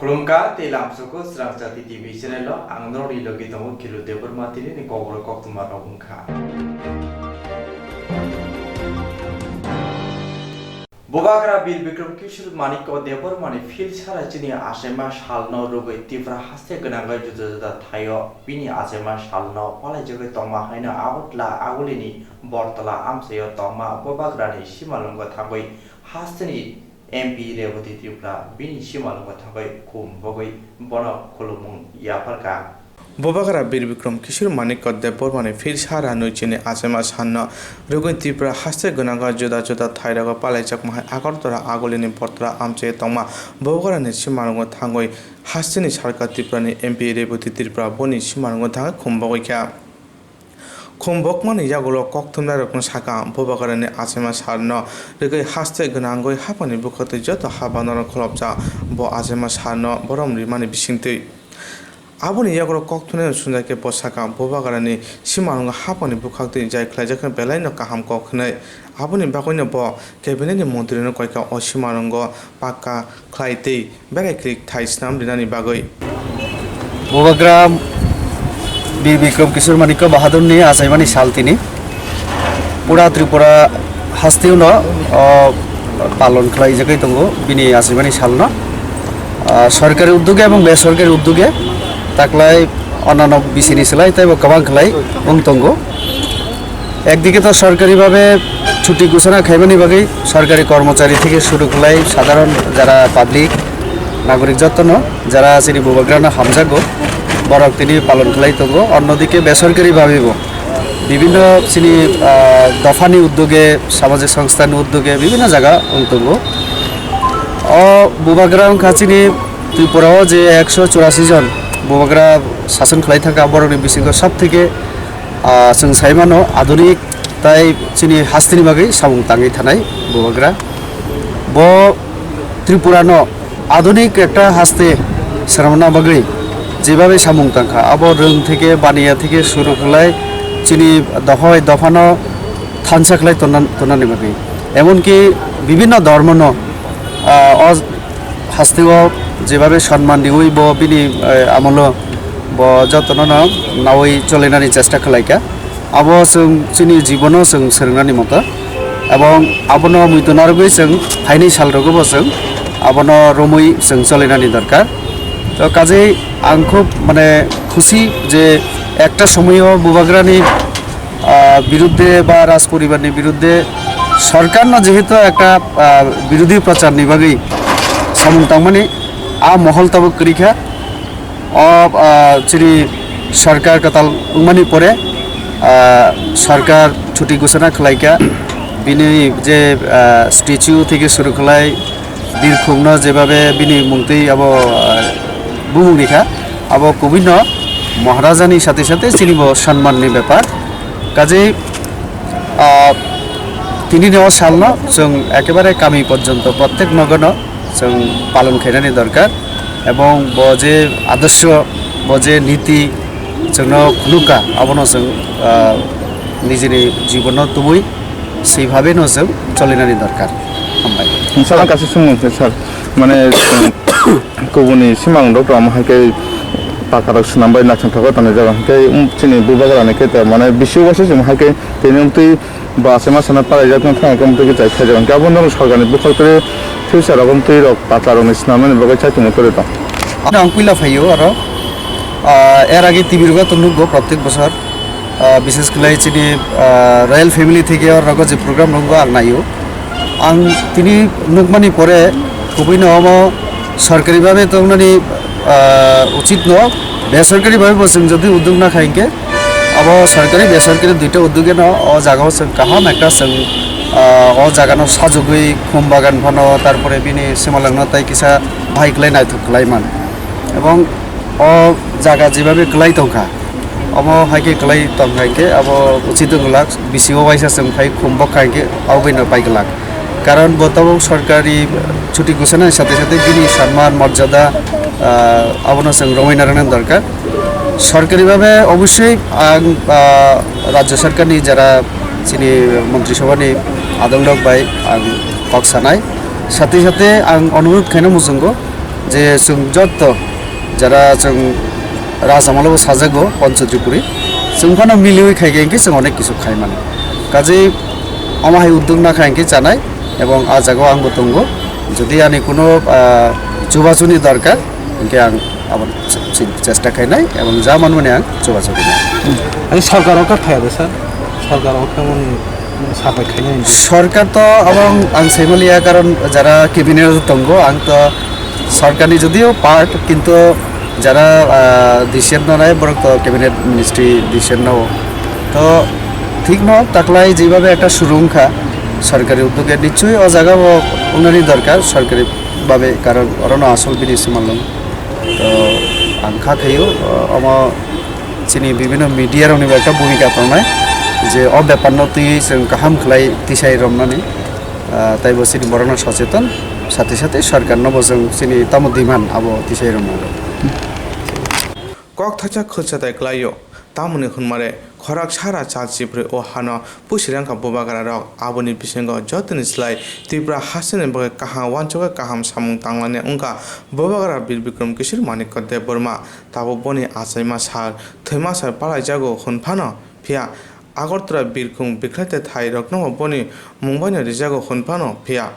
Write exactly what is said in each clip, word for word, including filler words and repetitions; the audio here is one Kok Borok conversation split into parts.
Khulumkha tei lamsoko Srangchati T V channel o ang norokni logi tongo Khilu Debbarma, tini ni kokborok koktwma rok wngkha. Bubagra Bir Bikram Kishore Manikya Debbarmani phil sara chini achaima salno rwgwi Tripura haste gwnangwi juda juda thaio bini achaima salno palaijagwi tongma haino Agartala Agulini Bortola amchaio tongma Bubagrani simalwngo thangwi hasteni M P Rebati Tripura bini simalwngo thangwi khum bogwi bono khulumung yapharkha. Bubagra Bir Bikram Kishore Manikya Debbarmani phil sara nwi chini achaima salno rwgwi Tripura haste gwnangwi juda juda thairogo palaijakma hai Agartala Agulini Bortola amchaio tongma Bubagrani simalwngo thangwi hasteni sarkar Tripurani M P Rebati Tripura boni simalwngo thangwi khum bogwi kha. Khum bokmani yagulo kokthumnairokno sakha, Bubagrani achaima salno rwgwi haste gwnangwi haphangni bwkhaktwi joto habanorok kholopjak bo achaima salno borom rimani bisingtwi. Aboni yagulo kokthumnairok swngjak khe bo sakha, Bubagrani simalwngo haphangni bwkhaktwi jai khlaijakha belaino kaham kok hwnwi. Aboni bagwino bo Cabinet ni montri rokno koikha o simalwngo pakka khlai tei berai klik thai swnam rinani bagwi. Bubagra Bir Bikram Kishore Manikya Bahadurni achaimani sal tini. Pura Tripura hasteo no, o, palon khlaijagwi tongo bini achaimani salno. Ah, sorkari uddoge ebong besorkari uddoge taklai onano bisini slai teibo kwbang khlai wng tongo. Ekdike to sorkari bhabe chuti ghosona khaimani bagwi sorkari kormochari theke shuru khlai sadharon jara public, nagorik jotono jara chini Bubagrano hamjago, borok tini palon khlai tongo. Onnodike besorkari bhabe bo bibhinno chini, ah, dophani uddoge, samajik songstha ni uddoge bibhinno jaga wng tongo. O Bubagra wngkha chini Tripura o je ekso churasi jon Bubagra sason khlai thangkha, borokni bisingo sob theke, ah, chwng sai mano adunik tai chini hasteni bagwi samung tangwi thanai Bubagra. Bo Tripura no adunik ekta haste swnamna bagwi jebabe samung tangkha, abo rwng theke baniya theke suru khlai chini dohoi dophano thansa khlai tonna, tonnani bagwi. Emonki bibhinno dhormono, ah, o hasteo jebabe sonman riwi bo bini, eh, amolo bo jotono no nawi cholinani chesta khlaikha. Abo chwng chini jibono chwng swrwngnani moto, ebong abono muitu narwgwi chwng phainai salrogo bo chwng abono romwi chwng cholinani dorkar. To kajei ang khub mane khusi je ekta somoyo Bubagrani, ah, biruddhe ba Raj poribarni biruddhe sorkarno jehetu ekta, ah, birodhi procharni bagwi samung tangmani a mohol tabuk kwrwi kha. O, ah, chini sorkar kwtal wngmani pore, ah, sorkar chuti ghosona khlaikha, bini je, ah, statue theke suru khlai birkhungno jebabe bini mungtwi abo, ah, bumung rikha, abo kubui no Maharajani sate sate chini bo sanman ni bepar. Kajei, ah, tini ni o salno chwng ekebare kami porjonto prottek nogono chwng palon khainani dorkar, ebong bo je adorsho, bo je niti chwngno phunukha, abono chwng, ah, nijini jibono tubui seibhabeno chwng cholinani dorkar. Hambai. Sir, ang kaisa swngmung se, sir. Mane, kubuni simang rok tamo hai khe paka rok swnam bai naising thok tani jaga hai khe, um, chini Bubagra ni khe ta mane bisi waisa chwng hai khe tini um twi Ba se ma sana palai jak no thang khe mtwi khe chai khaijak. Hwnkhe abo norok sorkar ni bwkhak twi thwisa rok mtwi rok patla rok ni swnam nani bagwi chaitung twi tong. Ano ang puila phaio oro, ah, er age T V rogo to nukgo prottek bosor, ah, bishes khlai chini, ah, royal family theke oro rogo je program rogo ang naio. Ang tini nukmani pore kubui no omo sorkari bhabe tongnani, ah, uchit no, besorkari bhabe bo chwng jodi uddog na khai hwnkhe, abo sorkari besorkari duita uddogeno o jagao chwng kaham ekta chwng, ah, o jagano sajogwi khum bagan phano, tarpore bini simalwngno tai kisa bahai khlai naithok khlai man. Ebong o jaga jebabe kwlai tongkha, omo hai khe kwlai tong hai khe abo uchit wng glak, bisingo waisa chwng phai khum bokha hai khe abo bino pai glak. Karon bo tabuk sorkari chuti ghoshona sate sate bini sanman morjada, ah, abono chwng romwi narwkna dorkar. Sorkari bhabe obosoi ang, ah, rajya sarkarni jara chini montri sabhani adongrok bai ang kok sanai. Sate sate ang onurodh khaina muchungo, Je chwng jotto jara chwng Rajamalo bo sajago Panch Tripuri, chwng phano miliwi khaikhe hinkhe chwng onek kisu khaimani. Kaje omo hai uddog nakha hinkhe chanai, ebong ah jagao angbo tongo. Jodi ani kuno, ah, chubachuni dorkar hinkhe ang abo ch-, ch-, chesta khainai ebong ja manmani ang chubachuni. Ani sorkar o kha phaya de sir? Sorkar o kha mani sapai khainai. Sorkar to abo ang, ang saimaliya, karon jara cabinet o tongo, ang to sorkarni jodio part, kintu jara, ah, decision nanai, borok to cabinet ministry decision nao. To thik no, taklai jebabe ekta suru wngkha sorkari uddoge, nichoi o jaga o wngnani dorkar sorkari babe, karon orono asol bini simalwng. To ang kha khaio, ah, omo chini bibhinno media rokni bo ekta bhumika tongnai, je o bepar no twi chwng kaham khlai tisai romnani. Ah, taibo chini borokno socheton, sathe sathe sorkar no bo chwng chini tamo demand abo tisai rwmani. Kok thaisa khwlsa tai kwlaio, tamoni hwnmare khorok sara chal chibrwi o hano pusi rangkha bubagra rok. Aboni bisingo jotoni slai Tripura hasteni bagwi kaham uansukwi kaham samung tanglani wngkha bubagra Bir Bikram Kishore Manikya Debbarma. Tabuk boni achaima sal, thwima sal palaijago hwnphano, phiya Agartala birkhung bwkhlai tei thai rokno boni mung baino rijago hwnphano, phiya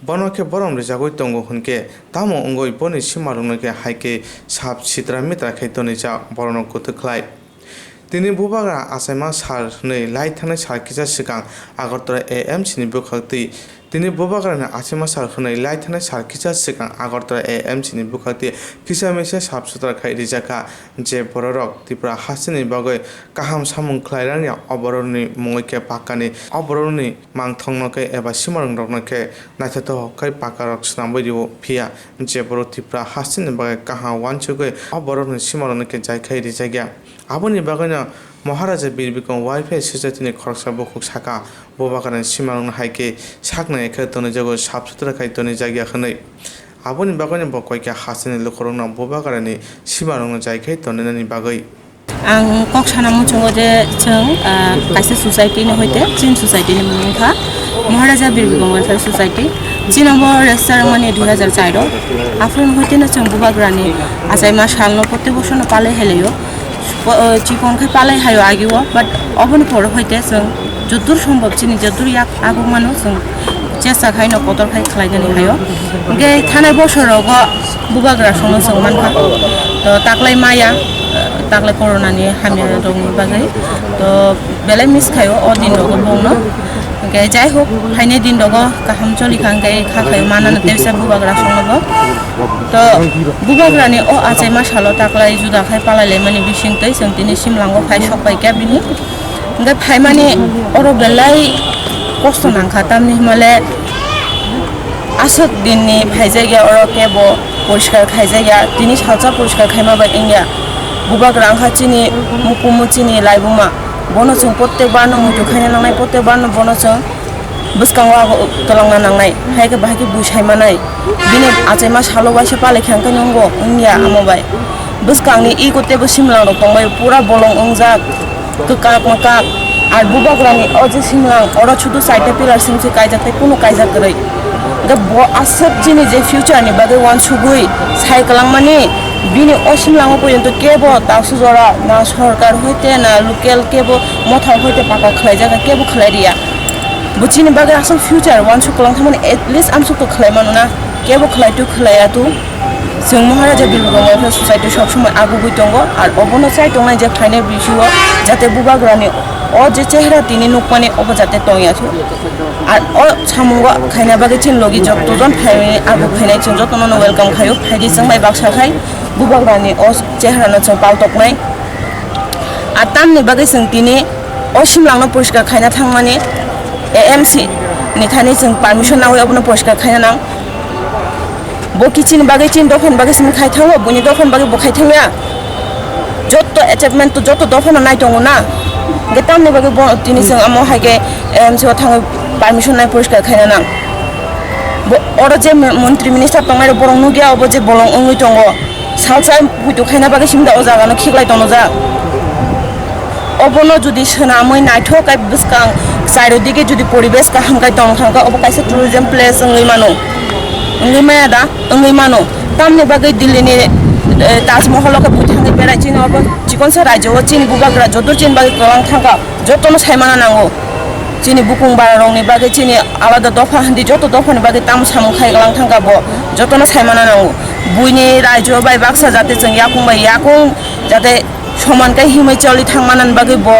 bono khe borom rijagwi tongo hwnkhe tamo wngwi boni simarokno khe hai khe sap sitra mitra khe tonijak borokno kuthuk khlai. Tini bubagra achaima sal hwnwi lai thangnai sal kisa swkang Agartala A M C ni bwkhaktwi Tini bubagrani achaima sal hwnwi lai thanai sal kisa swkang Agartala A M C ni bwkhaktwi kisa misa sap sutra khai rijak kha, je bororok Tripura hasteni bagwi kaham samung khlai rwngya, o bororokni mungwi khe pakkani, o bororokni mangthokno khe eba simarwngrokno khe naithothok khai pakkarok swnamwi rwo, phiya je borok Tripura hasteni bagwi kaham uansugwi o bororokni simarwngno khe jai khai rijakya. Aboni bagwino Maharaja Bir Bikram Welfare Society ni khoroksa bukhuk sakha, bubagrani simarokno hai khe saknai khe tonijago, sap sutra khai tonijakya hwnwi. Aboni bagwino bo koi khe hasteni lukurokno bubagrani simarokno jai khai toninani bagwi. Ang kok sana muchungo je chwng, ah, kaisa society ni hoite, chini society ni mung wngkha Maharaja Bir Bikram Welfare Society. Chini bo register wngmani dui hazar char o. Aphuru hoite no chwng bubagrani achaima salno protek bosorno palai hai laio. O, o, chikon khe palai haio agio, but oboni pore hoite chwng jodur sombhob chini jodur yak aguk mano chwng chesta khaino kotor khai khlainani haio. Hwnkhe thanai bosorogo bubagra songno chwng mankha. To taklai maya, taklai corona ni hamya rokni bagwi. To belai miss khaio o din rogo bongno. Hwnkhe jai hok, phainai din rogo kaham choli kha, hwnkhe kha khaio manano tebisa bubagra songno bo. To bubagrani o achaima salo taklai juda khai palai laimani bisingtwi chwng tini simlango phai sok pai kha bini. Hwnkhe phaimani oro belai kosto nangkha, tamni hwnmale aswk dinni phaijakya, oro kebo poriskar khaijakya, tini salsa poriskar khaima bai wngya. Bubagra wngkha chini mukumu, chini laibuma, bono chwng protek barno muitu khaina nangnai, protek barno bono chwng bwskango abo twlangna nangnai, hai khe bahai khe bui sai manai. Bini achaima salo waisa palai khe hwnkhe nungo wngya amo bai. Bwskangni iko teibo simlang rok tongbai pura bolong wngjak, kwkak mwkak. Ar bubagrani o je simlang oro sudu chaita pillar simi se kaijak tei kunu kaijak kwrwi. Hwnkhe bo aswk chini je future ni bagwi uansugwi sai kwlangmani, bini o simlango poito kebo taksu jora na sorkar hoite na local kebo motha hoite paka khlaijak kebo khlai riya. Bo chini bagwi aswk future uansuk kwlang thangmani, at least amsuk to khlai mano na, kebo khlai tu khlai ya tu. Chwng Maharaja Bir Bikram Welfare Society sob somoi agugwi tongo, ar obono chai tongnai je phainai bisio jate bubagrani o je chehra tini nukmani obo jate tongya thu. Ar o samungo khaina bagwi chini logi jotto jon phaimani aguk phainai chwng jottono no welcome khaio, phaidi chwng bai baksa khai bubagrani o chehra no chwng paltoknai. Ar tamni bagwi chwng tini o simlangno poriskar khaina thangmani A M C ni thani chwng permission nangwi obono poriskar khaina nang. Bo kichini bagwi chini dophani bagwi simi khai thango, buini dophani bagwi bo khai thangya. Jotto achievement to jotto dophano nai tongo na. Hwnkhe tamni bagwi bo tini chwng amo hai khe A M C o thangwi permission nai poriskar khaina nang. Bo oro je montri minister tongnai rok borok nukya obo je bolong wngwi tongo. Salsa puitu khaina bagwi simi da o jaga no khiklai tono jak. Obono jodi swnamwi naithok kai bwskang chairo dige jodi poribesh kaham kai tong thangkha, obo kaisa tourism place wngwi mano. Wngwi maya da? Wngwi mano. Tamni bagwi Delhi ni, eh, Taj Mahal o khe bui thangwi berai chini obo chikonsa rajyo o chini bubagra joto chini bagwi kwlang thangkha, jotono saimana nango. Chini bukung bara rokni bagwi chini alada dopha hindi joto dophani bagwi tamo samung khai kwlang thangkha bo jotono saimana nango. Buini rajyo bai baksa jate chwng yakung bai yakung jate soman khe himwi choli thangmani bagwi bo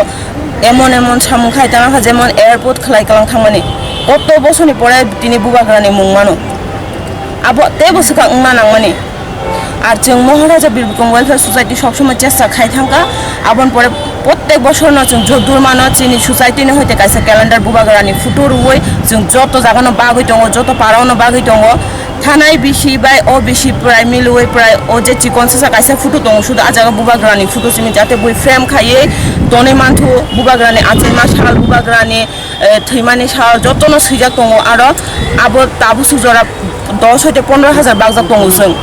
emon emon samung khai tangkha, jemon airport khlai kwlang thangmani. Koto bosoni pore tini bubagrani mung mano. Abo teibo swkang wngna nangmani. Ar chwng Maharaja Bir Bikram Welfare Society sob somoi chesta khai thangkha. Aboni pore prottek bosorno chwng jodur mano chini society ni hoite kaisa calendar bubagrani photo rwui chwng joto jagano bagwi tongo, joto parao no bagwi tongo. Thanai bisi bai o bisi prai milwi prai o je chikon sasa kaisa photo tongo, sudu a jaga bubagrani photo simi jate bui frame khaiwi tonwi manthu, bubagrani achaima sal, bubagrani, eh, thwimani sal jotono swijak tongo. Aro abo tabuk sujora dos hoite pondro hajar bakjak tongo chwng.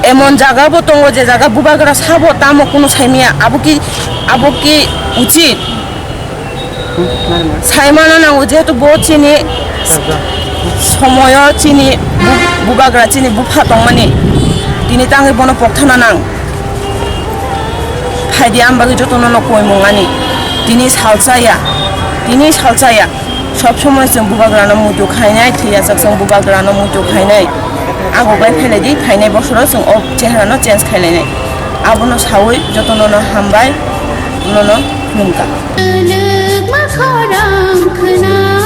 Emon jaga bo tongo je jaga bubagra sabo tamo kuno saimaya, abo ki, abo ki uchit? Saimano nango, jehetu bo chini somoyo chini bu-, bubagra chini bupha tongmani, tini tangwi bono pokthana nang. Phaidi ang bagwi jotono no koimung ani. Tini salsa ya, tini salsa ya. Sob somoi chwng bubagrano muitu khainai, thwiya chak chwng bubagrano muitu khainai. Agoglai phailai di, phainai bosoro chwng o chehrano change khailainai. Abono sawi jotono no hambai, nono khulumkha. Swnwkma khorang khwnai,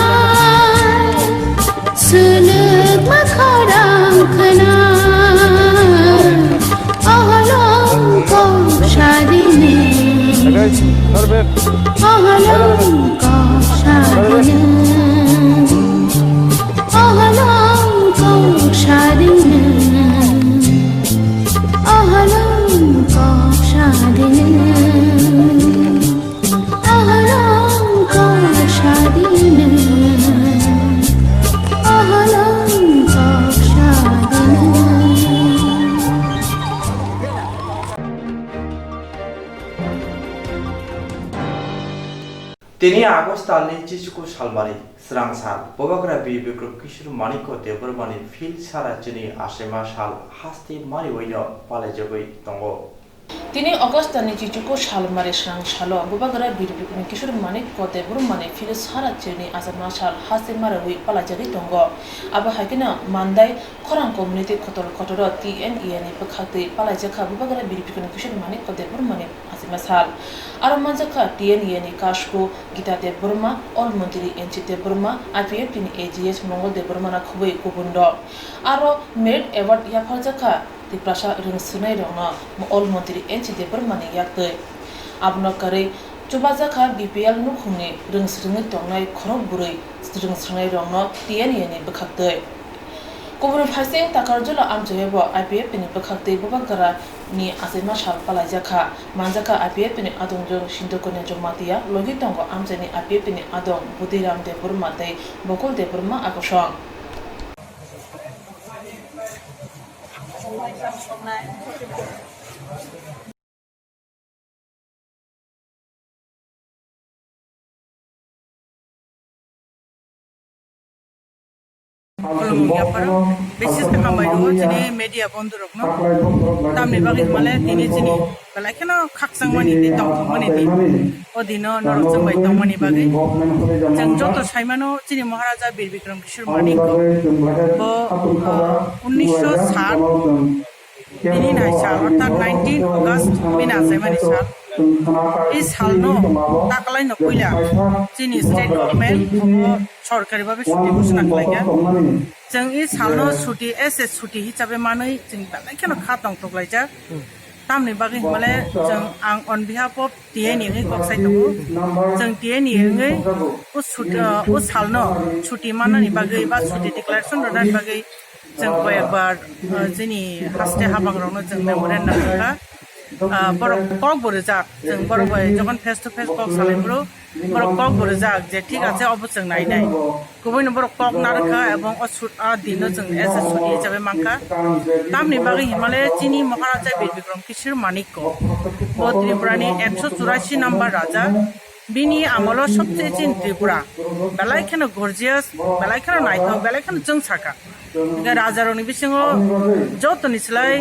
swnwkma khorang khwnai, oholong kok sadini, oholong kok sadini, oholong kok sadini, oholong kok sadini. Ahalong kok sadini, ahalong kok sadini. Tini August talni chichuku salmari, srang sal, Bubagra Bir Bikram Kishore Manikya Debbarmani phil sara chini achaima sal haste mariwaino palaijagwi tongo. Tini August ni chichuku salmari srang salo Bubagra Bir Bikram Kishore Manikya Debbarmani phil sara chini achaima sal haste mariwi palaijagwi tongo. Abo hai kheno Mandai khorang community kotor kotoro T N E A ni bwkhaktwi palaijakha Bubagra Bir Bikram Kishore Manikya Debbarmani achaima sal. Aro manjakha T N E A ni Kasku Gita Debbarma, Ol Montri N C Debbarma, I P F T ni A G S Mongol Debbarma na khobwi kubun rok. Aro Merit Award yapharjakha Tiprasa rwngswrwngnairokno Ol Montri N C Debbarmani yaktwi. Abono kwrwi chubajakha B P L nukhungni rwngswrwngwi tongnai khorok bwrwi rwngswrwngnairokno T N E A ni bwkhaktwi. Kubuni phaising Takarjula amchaio bo I P F T ni bwkhaktwi Bubagrani achaima sal palaijakha. Manjakha I P F T ni adongjwk Sindhu Kanya Jamatia, logi tongo amchaini I P F T ni adong Budhiram Debbarma tei Bokul Debbarma akosong. Khulumung yapharo, bises khe hambai rwo chini media bondhu rokno. Tamni bagwi hwnmale tini chini belai kheno khakchangmani tei tongthokmani din. O dino norok chwng bai tongmani bagwi. Chwng joto saimano chini Maharaja Bir Bikram Kishore Manik bo, ah, unnisho sat bini nai sal, orthat nineteen August bini achaimani sal. I salno takwlaino puila chini state government bo sorkari babe chuti ghosona khlaikha. Chwng i salno chuti, as a chuti hisabe manwi chwng belai kheno kha tongthoklaijak. Tamni bagwi hwnmale chwng ang on behalf of T N E wngwi kok sai tongo. Chwng T N E wngwi o chuti, o salno chuti mannani bagwi ba chuti declaration rwnani bagwi chwng koyekbar, uh, chini haste habangrokno chwng memorandum rwkha. Uh, borok kok bo rwjak, chwng borok bai jokhon face to face kok salai phuru borok kok bo rwjak je thik ache obo chwng nainai. Kubuino borok kok narwkha ebong o sut-, a dinno chwng as a chuti hisabe mankha. Tamni bagwi himale chini Maharaja Bir Bikram Kishore Manikya bo Tripurani ekso churashi number raja. Bini amolo sobse chini Tripura belai kheno gorgeous, belai kheno naithok, belai kheno chwng saka. Hingke rajarokni bisingo jotoni slai,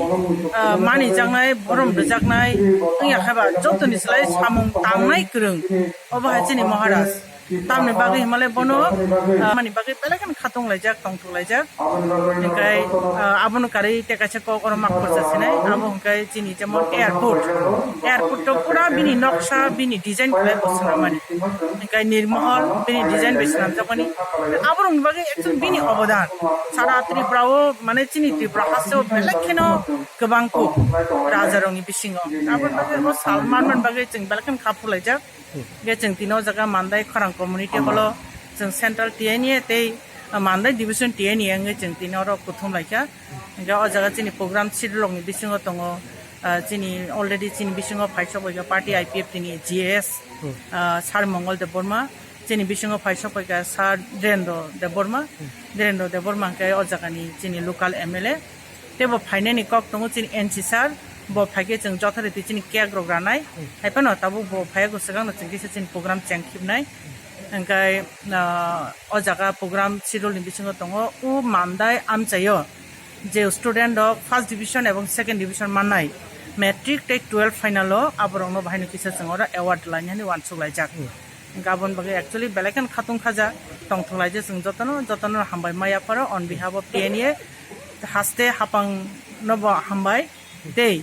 ah, manijaknai, borom rwjaknai wngya khe ba jotoni slai samung tangnai kwrwng, obo hai chini Maharaj. Tamni bagwi himale bono, ah, mani bagwi belai kheno khatung laijak, tongthok laijak. Hingke, ah, abono karwi tei kaisa kok oro mak porja sinai, abo hingke chini jemon airport. Airport to pura bini noksa, bini design khlai bo swnamani. Hingke Nirmohol bini design bai swnamjakmani. Aborokni bagwi actually bini obodan sara Tripura o, mane chini Tripura hasteo belai kheno kwbang kuk rajarokni bisingo. Aboni bagwi bo sal manmani bagwi chwng belai kheno kha phulaijak. Hingke chwng tini o jaga Mandai khorang community hall o chwng central T N A tei Mandai division T N A wngwi chwng tini oro kuthum laikha. Hingke o jaga chini program schedule rokni bisingo tongo, ah, chini already chini bisingo phaisok bai kha party I P F T ni G S, ah, Sir Mongol Debbarma, chini bisingo phaisok bai kha Sir Dhirendra Debbarma, Dhirendra Debbarma hingke o jagani chini local M L A. Tei bo phainani kok tongo chini N C sir, bo phaikhe chwng jothoriti chini cake rok ranai. Haiphano tabuk bo phaiya kwswkangno chwng kisa chini program chengkhibnai. Hingke, ah, o jaga program schedule ni bisingo tongo, o Mandai amchaio je student rok first division ebong second division mannai, matric tei twelve final o aborokno bahaino kisa chwng oro award lainani uansuk laijak. Hingke aboni bagwi actually belai kheno khatung khaja, tongthok laijak chwng jotono, jotono hambai ma yapharo on behalf of T N A, haste hapang no bo hambai. Tei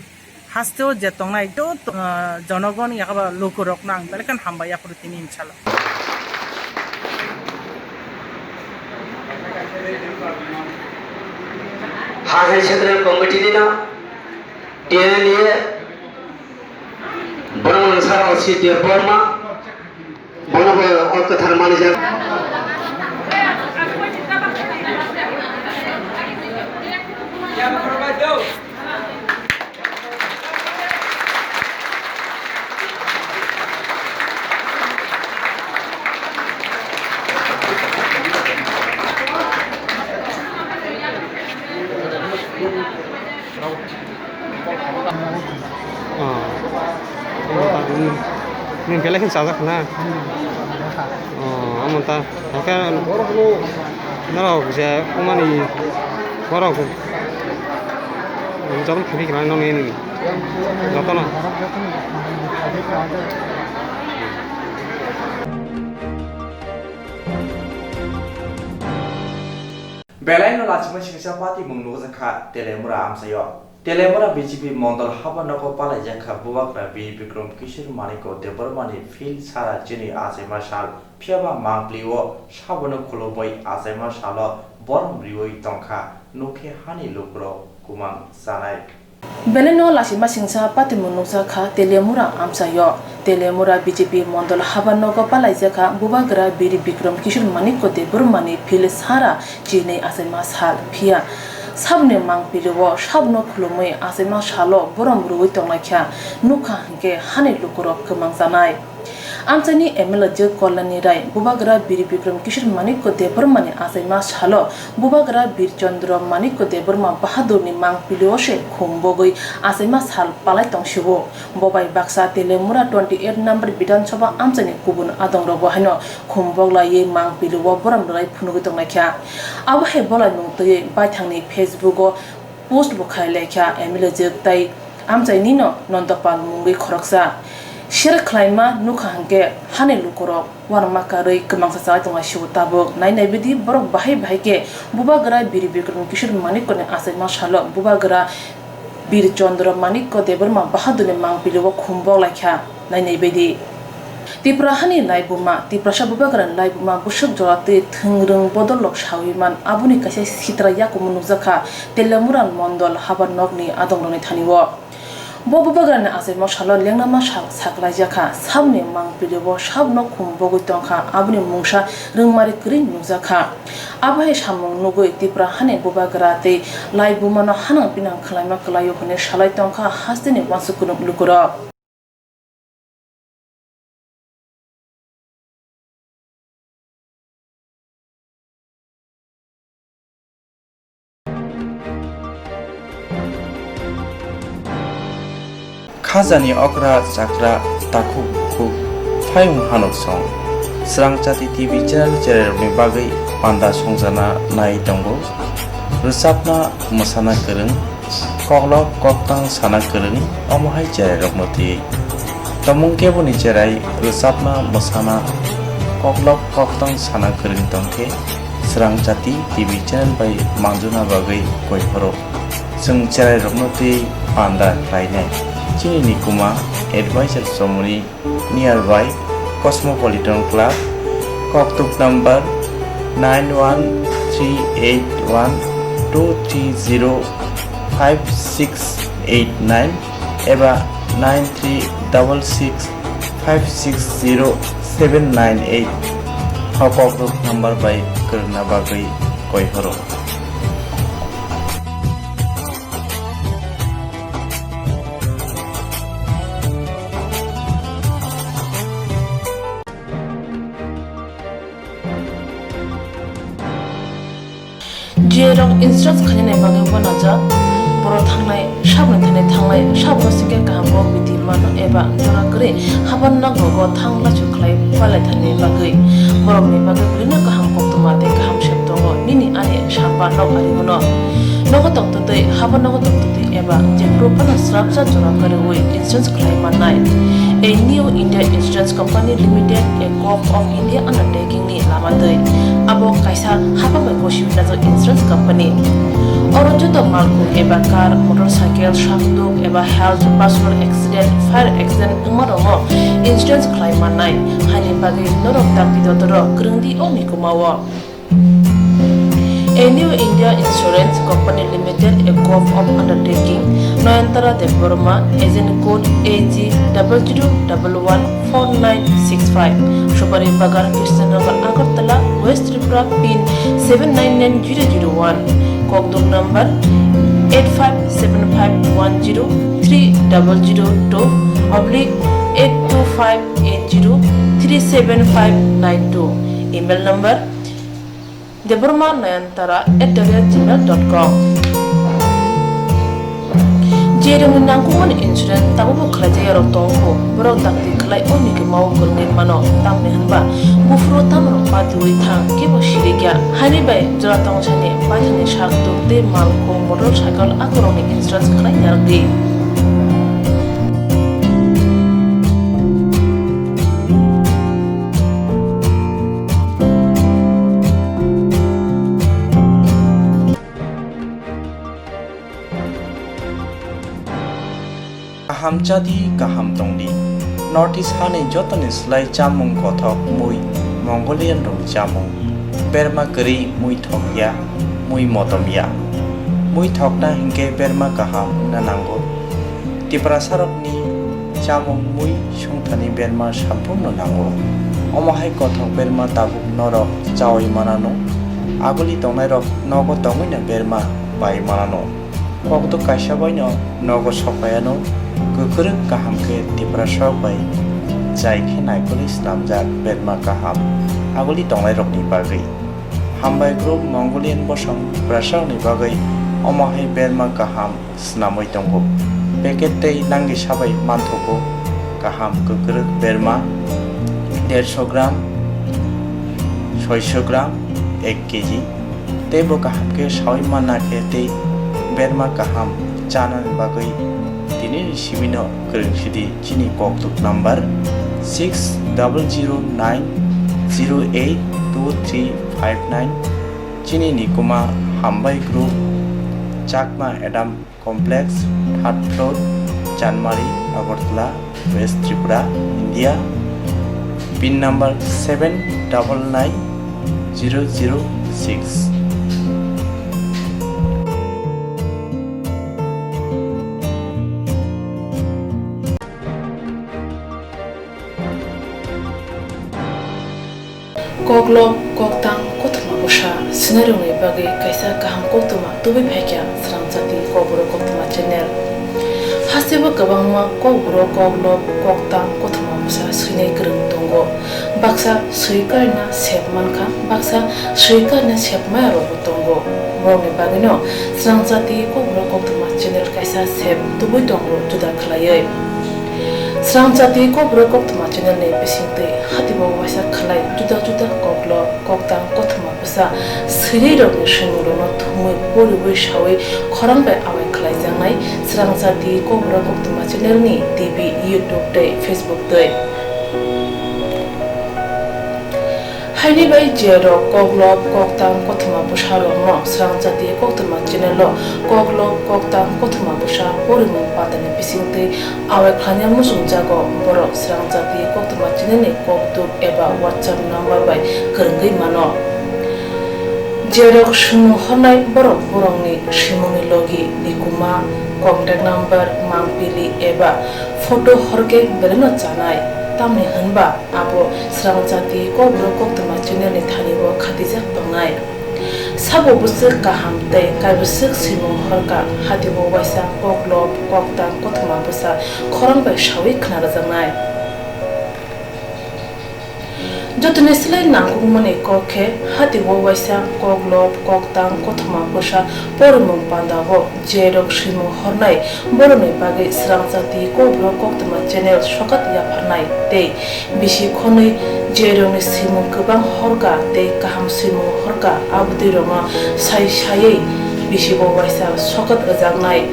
hasteo je tongnai joto, ah, jonogon yakaba lukurokno ang belai kheno hambai yaphuru tini inshallah. Ha hai central committee ni no T N A borok mwnsa rok si Debbarma. Bono bo o kwthar manijak. Oh. Nini belai khe chajak na? Oh, amo ta. Hakhe norok je umani borok joto khibi khlai nini jotono. Belai no lachimai singsa patimung nukjakha Telemura amchaio. Telemura B J P mondol haba nogo palaijak kha Bubagra Bir Bikram Kishore Manikya Debbarmani field sara chini achaima sal, phiyaba mangpli o sabono khulumui achaima salo borom riui tongkha, nukhe hani lukurok kumang chanai. Belai no lachima singsa patimung nukjak kha Telemura amchaio. Telemura B J P mondol haba nogo palaijak kha Bubagra Bir Bikram Kishore Manikya Debbarmani field sara chini achaima sal, phiya sabni mangpili o sabno khulumui achaima salo borom rwui tonglaikha, nukha hinkhe hani lukurok kwmang chanai. Amchaini M L A jwk Kalyani Rai Bubagra Bir Bikram Kishore Manikya Debbarmani achaima salo Bubagra Bir Chandra Manikya Debbarma Bahadurni mangpili o se khum bogwi achaima sal palai tongsiwo. Bo bai baksa Telemura twenty eight number Bidhan Sabha amchaini kubun adongrogo haino khum boglaiwi mangpili o borom rwlai phunugwi tonglaikha. Abo hai bolaimung twiwi baithangni Facebook o post bo khai laikha M L A jwk tai amchainino Nandapal mungwi khoroksa. Share khlaima nukha hinkhe hani lukurok uanama karwi kwmangsa chalai tonglaisio tabuk. Nai naibaidi borok bahai bahai khe Bubagra Bir Bikram Kishore Manikyani achaima salo Bubagra Bir Chandra Manikya Debbarma Bahadurni mangpili o khum boklaikha. Nainai baidi. Tipra hani laibuma, Tiprasa Bubagrani laibuma bwswk jora twi thwngrwng bodol rok sawi man, aboni kaisa sitra yakungma nukjakha Telemura mondol haba nokni adongrokni thani o. Bo Bubagrani achaima salo lengnama sal saklaijak kha, sabni mangpili o sabno khum bogwi tongkha, aboni mungsa rwngmari kwrwi nukjakha. Abo hai samung nugwi Tipra hani Bubagra tei laibumano hanang pinang khwlaima kwlaio hwnwi salai tongkha hasteni uansuk kunuk lukurok. Khajani okra chakra takhuk bukhuk, Hayung hanuk song, Srangchati T V channel chererokni bagwi panda songchana nai tongo. Rwchapna mwsana kwrwng, koklop koktang sana kwrwng, omo hai chererokno twiwi. Tomung keboni cherai rwchapna mwsana koklop koktang sana kwrwng tongkhe Srangchati T V channel bai manjuna bagwi koi phoro. Chwng cherairokno twiwi panda khlainai. Chini nikuma advisor chomoni nearby Cosmopolitan Club, koktuk number nine one three eight one two three zero five six eight nine eba nine three double six five six zero seven nine eight o koktuk number bai kwrwngna bagwi koi horo. Jerok insurance khainani bagwi uanajak, borok thangnai saboni thani thangnai sabno singkhe kaham kok bidi mano eba jora kwrwi haban nokrogo thang lachu khlai palaithani bagwi borokni bagwi belino kaham koktwma tei kaham sep tongo nini ani samba nok ari bono. Nogo tongtwtwi, habo nogo tongtwtwi eba jephuru phano srapsa jora kwrwi insurance khlai mannai. A New India Insurance Company Limited, a Gov of India undertaking ni lama twi. Abo kaisa hapang bai gosi najak insurance company. Oro joto malkhung eba car, motorcycle, sakduk eba health, personal accident, fire accident wngma rokno insurance khlai mannai. Haini bagwi norok dakti dotoro kwrwngdi o mikuma o. A New India Insurance Company Limited, a Gov of Undertaking, Nayantara Debbarma, agent code A G double zero double one four nine six five, Supari Bagan, Krishnanagar, Agartala, West Tripura, pin seven nine nine zero zero one, kokdok number eight five seven five one zero three double zero two oblique eight two five eight zero three seven five nine two, email number Debbarma Nayantara at the rate gmail dot com. Jerokni nangkukmani insurance tabukbo khlaijak yarok tongkho, borok dakti khlai o mikuma o kwrwngwi mano, tamni hwnba buphuru tamrok patiwi thang kebo sirikya. Haini bai jora tongsani paithakni sak tuk tei malkhung, motorcycle akorokni insurance khlai narwkdi. Kaham chadi, kaham tongdi. North East hani jotoni slai chamung kothok mui Mongolian rokni chamung. Berma kwrwi mui thokya, mui motomya. Mui thokna hinkhe berma kaham wngna nango. Tiprasarokni chamung mui songthani berma samphurno nango. Omo hai kothok berma tabuk norok chaui manano. Aguli tongnairok nogo tongwino berma pai manano. Kokdok kaisa baino nogo sokpaiano kwkrwk kaham khe Tiprasarok bai chai khe naikolwi snamjak berma kaham aguli tongnairokni bagwi. Hambai group Mongolian bosong Tiprasarokni bagwi omo hai berma kaham snamwi tongo. Packet tei langisa bai manthogo kaham kwkrwk berma derso gram, soiso gram, ek kg. Teibo kaham khe saui manna khe tei berma kaham chanani bagwi tinini sibino kwrwng sidi chini kokduk number six double zero nine zero eight two three five nine. Chini nikuma Hambai Group, Chakma Adam Complex, third floor, Chanmari, Agartala, West Tripura, India. Pin number seven double nine zero zero six. Koklop, koktang, kothoma bwsa, sinarokni bagwi kaisa kaham koktoma tubui phaikha Srangchati Kokborok Koktoma channel. Hasteo kwbangma kokborok, koklop, koktang, kothoma bwsa swinai kwrwng tongo. Baksa swi karina sep mankha, baksa swi karina sep maya rokbo tongo. Borokni bagwino Srangchati Kokborok Koktoma channel kaisa sep tubui tongo juda khlaiwi. Swrang Jati Kokborok Koktwma channel ni bisingtwi hatibo waisa khlai juda juda koklo koktang kothoma bwsa swrwirokni swimungrokno thumwi poriwi sawi khorang bai awai khlaijaknai Swrang Jati Kokborok Koktwma channel ni T V, YouTube tei Facebook twi. Haini bai je rok koklob koktang kothoma bwsa rokno Swrang Jati Koktwma channel o koklob koktang kothoma bwsa porimung pandani bisingtwi awai khlaina muchungjago, borok Swrang Jati Koktwma channel ni kokduk eba WhatsApp number bai kwrwngwi mano. Je rok swimung hornai borok borokni swimungni logi, nikuma, contact number, mangpili eba photo horkhe belaino chanai, tamni hwnba abo Swrang Jati Kokborok Koktwma channel ni thani o khatijak tongnai. Sabo bwswk kaham tei kaibwswk swimung horka hatibo waisa koklob koktang kothoma bwsa khorang bai sawi khna rwjaknai. Jotoni slai nangkukmani kok khe hatibo waisa koklob koktang kothoma bwsa porimung pandao je rok swimung hornai borokni bagwi Swrang Jati Kokborok Koktwma channel sokat yapharnai tei bisi khonwi je rokni swimung kwbang horka tei kaham swimung horka abotwi rokno sai saiwi bisibo waisa sokat rwjaknai.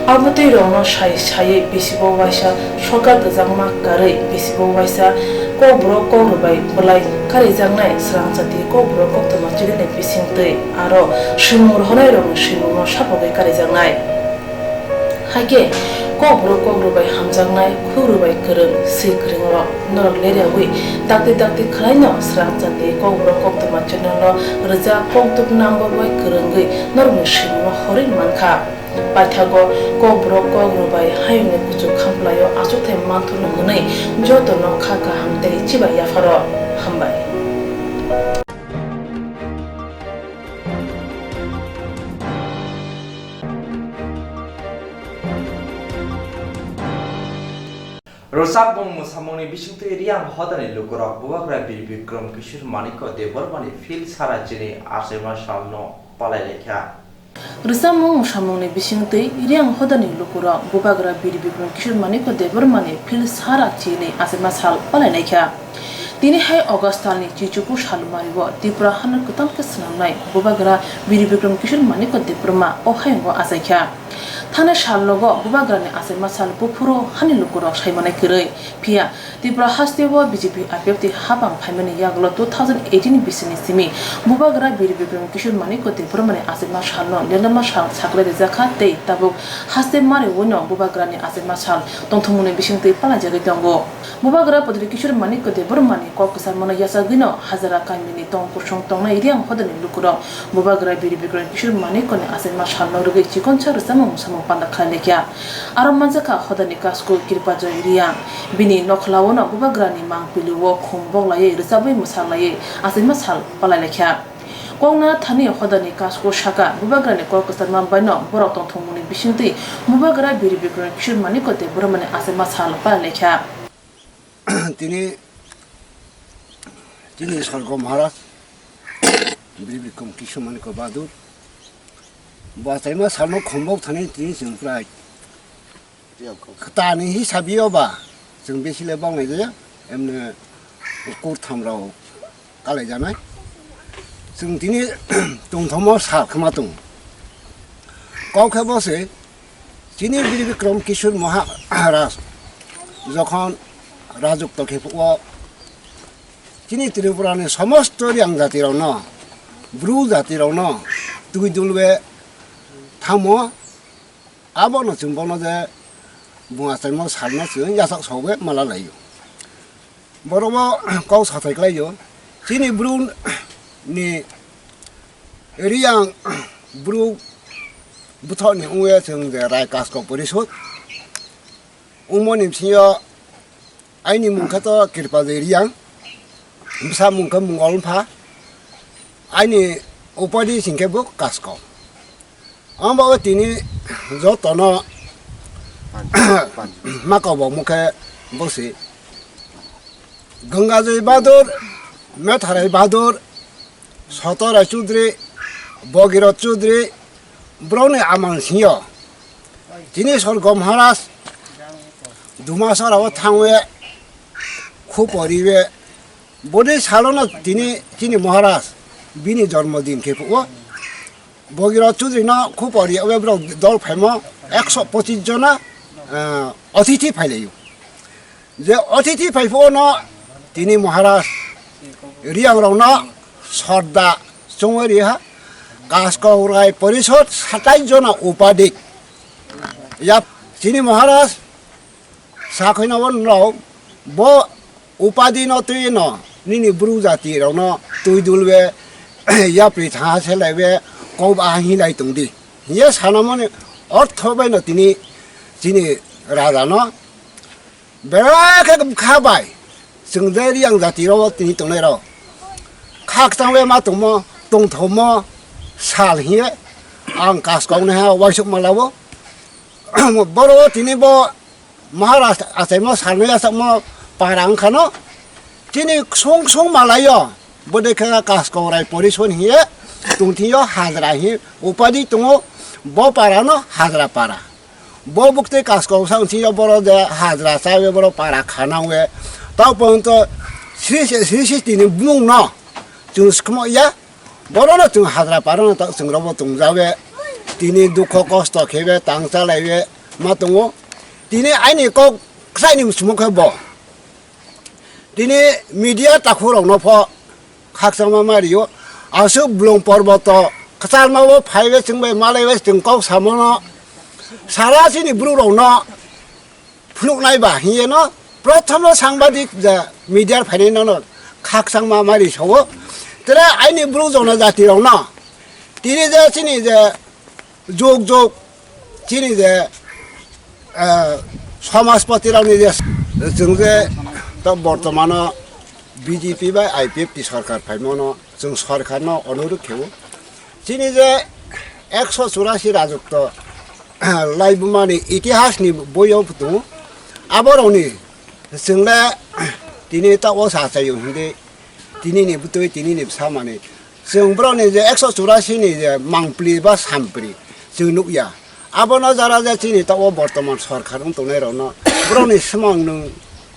Abotwi rokno sai saiwi bisibo waisa sokat rwjakma karwi bisibo waisa kokborok kokrwbai bwlai karijaknai Swrang Jati Kokborok Koktwma channel ni bisingtwi aro swimung rohornai rokni swimungno sapogwi karijaknai. Haikhe kokborok kokrwbai hamjaknai, khukrwbai kwrwng, swi kwrwng rok norok leriawi dakti dakti khwlaino Swrang Jati Kokborok Koktwma channel no rwjak kokduk number bai kwrwngwi norokni swimungno horwi mankha. Paithago kokborok kokrwbai hayungni kuchuk khamplaio achukthai manthurno hwnwi jotono kha kaham tei chibai yapharo. Hambai. Rwchapmung mwsamungni bisingtwi Riyang hodani lukurok Bubagra Bir Bikram Kishore Manikya Debbarmani phil sara chini achaima salno palai laikha. Rwchapmung mwsamungni bisingtwi Riyang hodani lukurok Bubagra Bir Bikram Kishore Manikya Debbarmani phil sara chini achaima sal palai laikha. Tini hai August talni chichuku salmari o Tripura hano kwtal khe swnamnai Bubagra Bir Bikram Kishore Manikya Debbarma o hayungo achaikha. Thani salnogo Bubagrani achaima sal buphuru hani lukurok saimanai kwrwi. Phiya Tripura hasteo B J P I P F T hapang phaimani yagulo two thousand eighteen bisini simi Bubagra Bir Bikram Kishore Manikya Debbarmani achaima salno lelema sal saklai rijakha tei tabuk haste mari uino Bubagrani achaima sal tongthokmungni bisingtwi palaijagwi tongo. Bubagra Pudri Kishore Manikya Debbarmani kok kwcharmano yachagwino Hazara kamini tong kusung tongnai Riyang hodani lukurok Bubagra Bir Bikram Kishore Manikyani achaima salno rwgwi chikonsa rwchapmung mwsamung panda khlai laikha. Aro manjakha hodani kasku Kirpajoy Riyang. Bini nokhlaono Bubagrani mangpili o khum boklaiwi rwchapwi mwsa laiwi achaima sal palai laikha. Kokna thani hodani kasku saka Bubagrani kok kwcharma baino borok tongthokmungni bisingtwi Bubagra Bir Bikram Kishore Manikya Debbarmani achaima sal palai laikha. Tini, tini Sorgo Maharaj, Bir Bikram Kishore Manikya Bahadur, bo achaima salno khombok thani tini chwng prai. Kwtani hisabi o ba, chwng besi le bang nai jaya, emne kurtham rok kalaijaknai. Chwng tini tongthokma sal khama tongo. Kok khe bo se, chini Bir Bikram Kishore Maharaj jokhon rajotto khe phuo, chini Tripura ni somosto Riyang jati rok no, Bru jati rok no twi dulwi thamo, abono chwng bono je bung achaima salno chwng yachak sogwi mala laio. Borok bo kok sathai khlaio. Chini Bru ni Riyang Bru bwthok ni wngwi chwng je Rai Kaskok Porishod wngmani bisingo aini mung khe to Kirpajoi Riyang, bwsa mung khe Mungol Mpha, aini upadi sing khe bo Kaskok. Abo tini jotono makau bo mukhe bosi Gangajoi Bahadur, Metharai Bahadur, Sotorai Chudri, Bogirot Chudri, Borokni amang singyo, tini Sorgo Maharaj Dumasarao thangwi khupo riwi, boni salono tini chini Maharaj bini jormo din khe phuo. Bogirok Chudrino khupo riwi borok dol phaimo ekso pochis jona, ah, otithi phailaio. Je otithi phaiphano tini Maharaj Riyangrokno sodda chongwi riha, Kaskau Rai Porishod satais jona upadi. Yap chini Maharaj sakhoino bo norok bo upadi no twi no nini bru jati rokno twi dulwe yapri tha selaiwe kok a hinlai tongdi. Ye sanamoni ortho bai no tini chini raja no Belai khe bwkha bai chwng je Riyang jati rok tini tongnai rok khakchang bai ma tongmo tongthokmo sal hiye ang Kaskau naiha uaisuk malao. Boro tini bo Maharaj achaimo salnai achakmo para wngkhano chini ksung ksung malaio. Bode khe Kaskau Rai Porishon hiye tongthio hajra hi upadi tongo, bo para no hajra para. Bo bukti Kaskau sang sio boro je hajra chawi boro para khanang we. Tao ponto sri sri sri tini bumung no chwng skmo ya. Boro no chwng hajra para no tao chwng robo tong jawe. Tini dukho kosto khebe tang chalai we ma tongo. Tini aini kok ksaini sumuk khe bo. Tini media takhurokno pho khakchangma ma rio. Aswk Blong Porboto kwchalma bo phaiwi chwngbai malaiwi chwng kok samono sara chini bwrwkrokno phunuknai ba hinyeno prothomo sangbadik je media phainai nono khakchangma ma ri sao. Tere aini bwrwk jona jatirokno tini je chini je Jog jog chini je, eh, somajpati rokni je chwng je ta bortomano B J P bai I P F T sorkar phaimano chwng sorkarno onurudh khebu. Chini je ekso churasi rajotwo laibumani itihasni boyo tongo. Aborokni chwng le tini ta o sa chaio hwnwi tinini bwtwi tinini bwsa manwi Chwng borokni je ekso churasi ni je mangpli ba sampri chwng nukya. Abono jara je chini tabuk bortoman sorkar wng tongnai rokno borokni swmang nwng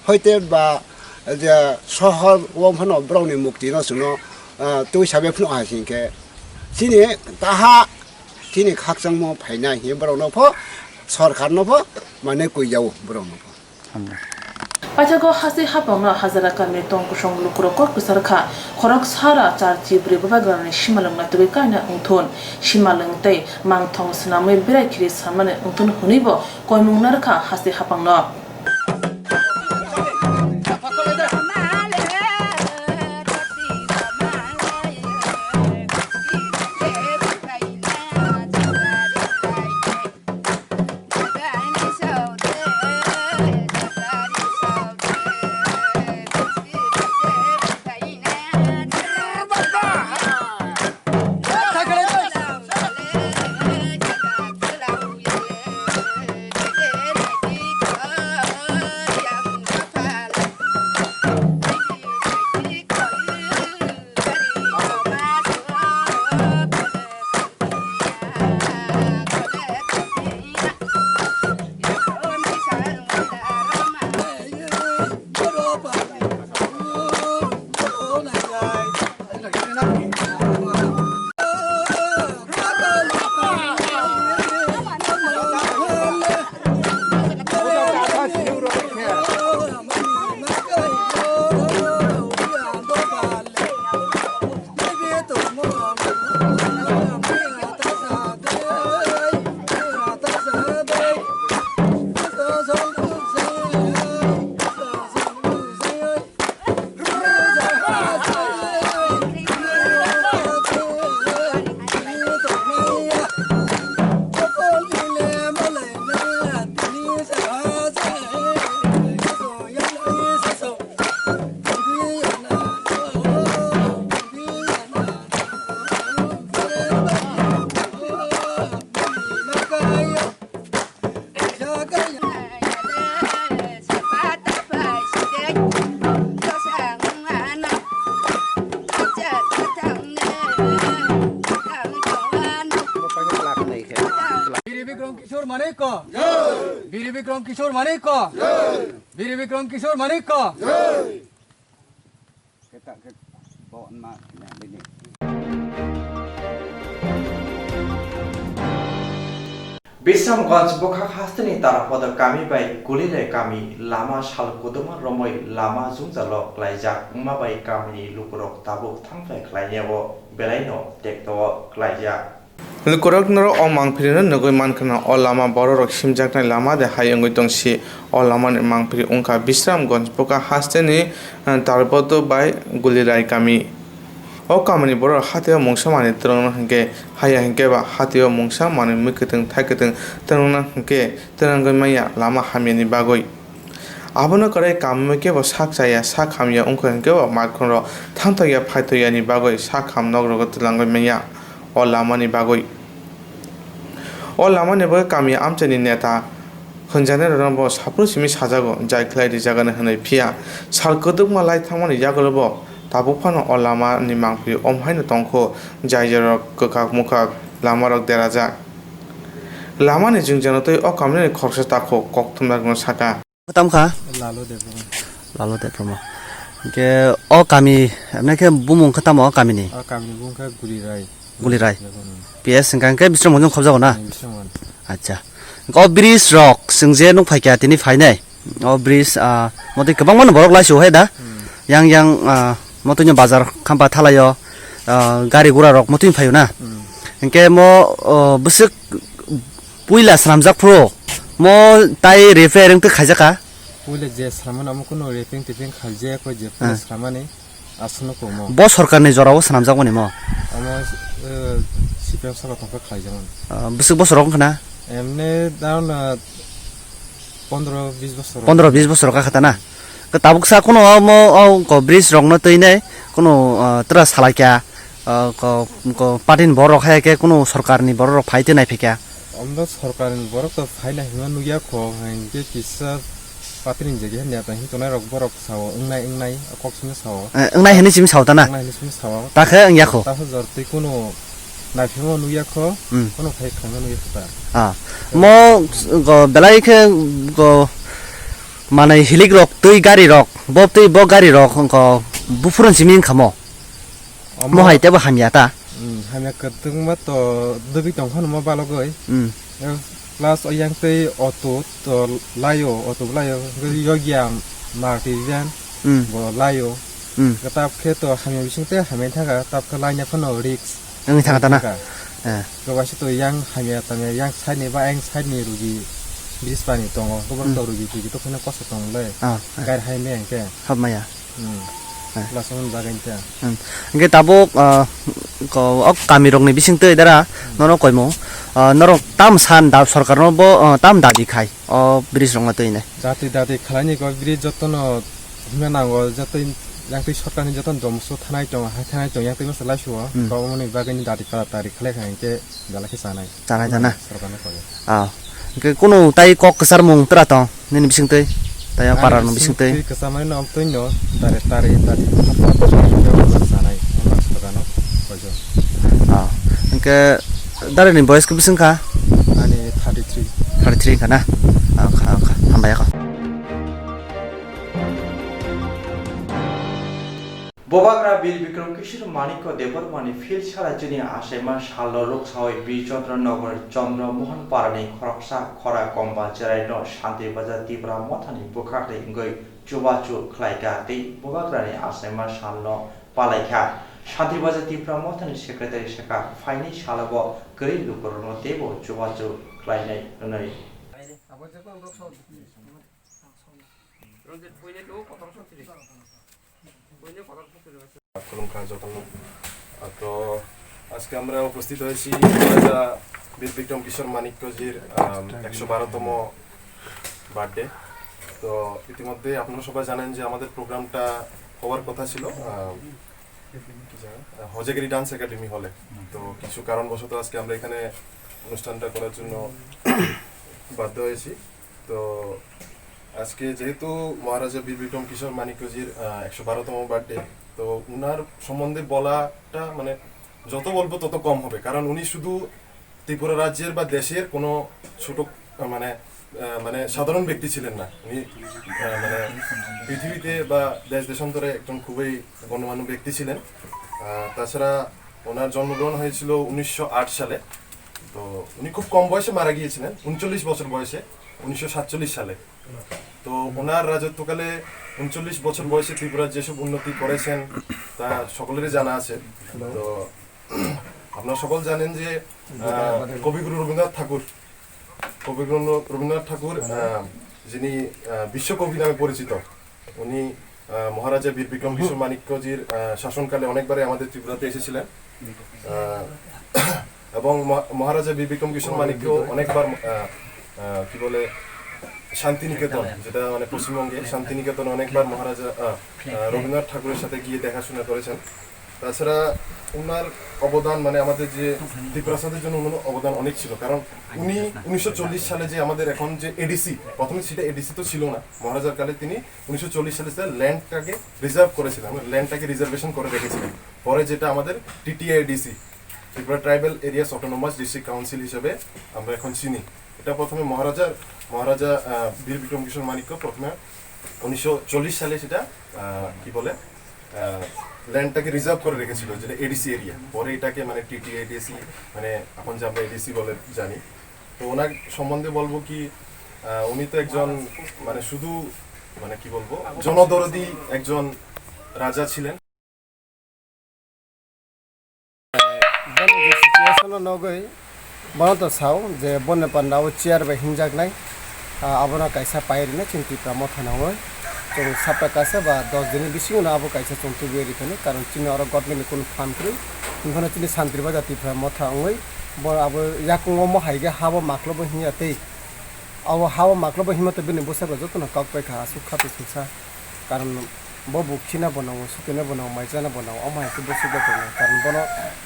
hoite ba je sohor o phano borokni mukti no chwngno, ah, twi sabe phano hai sing khe chini taha chini khakchangmo phainai hinwi borokno pho sorkar no pho mane kwi yao borokno pho. Hambai. Paithago hasteo hapangno hajara kamini tong kosong lukurok kok kwchar kha. Khorok sara char chi bwrwi babagrani simalwng natugwi kaina wngthun. Simalwng tei mangthong swnamwi berai khiri sanmani wngthun hwnwibo koimung narwkha hasteo hapangno. Biri Bikram Kishore Manik ko. Biri Bikram Kishore Manik ko. Biri Bikram Kishore Manik ko. Bisramganj bwkhak hasteni Tarapodo kami bai Gulirai kami lama sal kuduma romwi lama jwngjalo klaijak wngma bai kamini lukurok tabuk thangphai khlaineo belaino tekto klaijak. Lukurok norok o mangpirino nugwi mankha na o lama bororok simjaknai lama de hai wngwi tongsi. O lamani mangpiri wngkha Bisramganj bwkhak hasteni, eh, Tarapodo bai Gulirai kami. O kamini borok hatio mungsa manwi twrwngna hinkhe, haya hinkhe ba hatio mungsa manwi mui kwtwng thai kwtwng twrwngna hinkhe twrwngwi manya lama hamyani bagwi. Abono kwrwi kamwi khe bo sak chaya, sak hamya wngkha hinkhe bo maikhunrok thangtokya phaitokyani bagwi sak ham nogrogo twlangwi manya o lamani bagwi. O lamani bagwi kami amchaini neta hwnjaknairokno bo saphuru simi sajago, jai khlai rijakgani hwnwi. Phiya sal kwdwkma lai thangmani yagulo bo tabuk phano o lamani mangpili omhaino tongkho, jai jorok kwkhak mukhak lamarok derajak. Lamani jwngjano twi o kamini khoroksa takhuk kokthumnarokno saka. Tamo kha? Lalo Debbarma. Lalo Debbarma. Hingke o kami, emne khe bumung khe tamo o kamini? O kamini bumung khe Gulirai. Gulirai. Debbarma. P S hingka hingke Bisramganj khobjago na? Hmm, Bisramganj. Acha. Hingke o bridge rok, chwng je nuk phaikha tini phainai. O bridge, ah, motwi kwbangma no borok laisio hai da. Hmm. Yang yang, ah, motwi no bazar khampa thalaio, ah, gari gura rok motwi phaio na. Hmm. Hingke mo, oh, bwswk puila swnamjak phuru mo tai repair wngtwi khaijak kha. Puila je swnamani omo kunu repair tiping khaijak, o je puila Ah. swnamani aswkno kok mo. Bo sorkarni jorao swnamjakmani mo? Omo, eh, C P M saka tongkha khlaijakmani. Ah, bwswk bosor wngkha na? Emne daron, ah, pondro bis bosor. Pondro bis bosor wngkha kha ta na? Khe tabuk sa kunu omo, o ko bridge rokno twi nai kunu, ah, tra salai kha. Ah, ko, ko party ni borok hai khe kunu sorkar ni borok rok phai tei nai phaikha. Omno sorkar ni borok to phai nai hwnma nukya kho, hai khe kisa party ni jagah neta hin tonai rok borok sao, wngnai, wngnai, kok simi sao. Eh, wngnai hwnwi simi sao ta na? Wngnai hwnwi simi sao. Ta khe wngya kho. Ta khe jor twi kunu nai phimo nukya kho, Hmm. kunu phai khlaima nukya kho ta. Ah. Mo, go, belai khe, go, manai hilik rok, twi gari rok, bo twi bo gari rok, ko, buphurun simi wngkha mo. Omo Mo hai tebo hamya ta. Hmm, hamya kwtwngma to dwgwi tongkha no mo balogwi. Hmm. Eh, plus o yang tei auto to laio, auto bo laio, yogya Maruti van Hmm. bo laio. Hmm. Tap khe to hamya bising tei hamya thangkha, tap khe laina phano risk. Wngwi thangkha ta na? Thangkha. Eh. Kwbaisa to yang hamya tamya, yang side ni ba yang side ni rugi bridge pani tongo. Kwbang Hmm. to rugi tugi to kheno kosto tong le. Ah, eh. Gair hai me hingke. Hap maya. Hmm. Eh. Plus one bagwi ta. Hmm. Hingke tabuk, ah, ko, o kamirokni bisingtwi dara Hmm. nono koimung. Ah, norok tam san da sorkarno bo, ah, tam dabi khai o bridge rokno twi hinwi. Dati dati khlaini ko bridge jotono himna nango, joto yang twi sorkarni joto domso thanai tongo, hai thanai tongo, yang twi masa laisuo. Hmm. Ko omoni bagwi ni dati kala tari khlai kha hingke bela khe chanai. Chanai ta na? Sorkarno koi. Ah. Hingke kunu tai kok kwcharmung tra tong nini bisingtwi? Tai o para rok ni bisingtwi? Twi kwcharmani no twi no tare tare tare chanai sorkarno koi. Ah. Hingke dare ni boyes khe bising kha? Ani thirty three. Thirty three kha na? Ah, kha, kha. Hambai kha. Bubagra Bir Bikram Kishore Manikya Debbarmani phil sara chini achaima salno rwksawi Bir Chandra Nagar Chandra Mohan Parani khoroksa khora komba cheraino Shanti Bazar Tipra Mothani bwkhakni wngwi chubachu khlaikha tei Bubagrani achaima salno palaikha. Shanti Bazar Tipra Mothani secretary sakha, phaini salobo kwrwi lukurokno teibo chubachu khlainai hwnwi. খুলুমখা যতন। তো আজকে আমরা উপস্থিত হয়েছি রাজা বীর বিক্রম কিশোর মাণিক্যজির, আম, একশো বারোতম বার্থডে। তো ইতিমধ্যে আপনারা সবাই জানেন যে আমাদের প্রোগ্রামটা হওয়ার কথা ছিল, আম, কি জানি, হজাগিরি ডান্স একাডেমি হলে। তো কিছু কারণবশত আজকে আমরা এখানে অনুষ্ঠানটা করার জন্য বাধ্য হয়েছি। তো আজকে যেহেতু মহারাজা বীর বিক্রম কিশোর মাণিক্যজির, আহ, একশো বারোতম বার্থডে, তো উনার সম্বন্ধে বলাটা, মানে, যত বলবো তত কম হবে, কারণ উনি শুধু ত্রিপুরা রাজ্যের বা দেশের কোনো ছোট, আহ, মানে, আহ, মানে সাধারণ ব্যক্তি ছিলেন না। উনি, আহ, মানে পৃথিবীতে বা দেশ দেশান্তরে একজন খুবই গণ্যমান্য ব্যক্তি ছিলেন। আহ, তাছাড়া ওনার জন্মগ্রহণ হয়েছিল উনিশশো আট সালে। তো উনি খুব কম বয়সে মারা গিয়েছিলেন, ঊনচল্লিশ বছর বয়সে, উনিশশো সাতচল্লিশ সালে। তো ওনার রাজত্বকালে ঊনচল্লিশ বছর বয়সে ত্রিপুরার যেসব উন্নতি করেছেন, তা সকলেরই জানা আছে। তো আপনারা সকল জানেন যে, আহ, কবিগুরু রবীন্দ্রনাথ ঠাকুর, কবিগুরু রবীন্দ্রনাথ ঠাকুর, আহ, যিনি, আহ, বিশ্বকবি নামে পরিচিত, উনি, আহ, মহারাজা বীর বিক্রম কিশোর মাণিক্যজির, আহ, শাসনকালে অনেকবারই আমাদের ত্রিপুরাতে এসেছিলেন। আহ, এবং মহা-, মহারাজা বীর বিক্রম কিশোর মাণিক্য অনেকবার, আহ, আহ, কি বলে, শান্তিনিকেতন, যেটা মানে পশ্চিমবঙ্গে শান্তিনিকেতনে অনেকবার মহারাজা, আহ, আহ, রবীন্দ্রনাথ ঠাকুরের সাথে গিয়ে দেখাশোনা করেছেন। তাছাড়া ওনার অবদান, মানে আমাদের যে ত্রিপুরা সাথের জন্য ওনার অবদান অনেক ছিল, কারণ উনি উনিশশো চল্লিশ সালে যে আমাদের এখন যে এডিসি, প্রথমে সেটা এডিসি তো ছিল না, মহারাজার কালে তিনি উনিশশো চল্লিশ সালে স্যার ল্যান্ডটাকে রিজার্ভ করেছিলেন, মানে ল্যান্ডটাকে রিজার্ভেশন করে রেখেছিলেন। পরে যেটা আমাদের টিটিআইডিসি, Tripura tribal areas autonomous district council হিসেবে আমরা এখন চিনি। এটা প্রথমে মহারাজার, মহারাজা, আহ, বীর বিক্রম কিশোর মাণিক্য প্রথমে উনিশশো চল্লিশ সালে সেটা, আহ, কি বলে, আহ, ল্যান্ডটাকে রিজার্ভ করে রেখেছিল, যেটা এডিসি এরিয়া। পরে এটাকে মানে টিটিআইডিসি, মানে এখন যে আমরা এডিসি বলে জানি। তো ওনার সম্বন্ধে বলবো কি, আহ, উনি তো একজন মানে শুধু মানে কি বলবো, জনদরদি একজন রাজা ছিলেন। Bono je situation o nogwi bono to sao je boni panda o chair bai hinjaknai, ah, abono kaisa pai rina chini Tipra Motha nangwi. Chwng sapta kaisa ba dos din ni bisingo no abo kaisa chwng tubuwi rikha ni, karon chini oro government ni kunu phan kwrwi, hinphano chini Santri Baja Tipra Motha wngwi bo abo yakung omo hai khe habo maklobo hinya tei abo habo maklobo hima tei bini bwsai bai jotono kok pai kha aswk kha twi thwngsa. Karon bo bo khina bo nango, sukina bo nango, mai chana bo nango, omo hai khe bo sukya tongo. Karon bono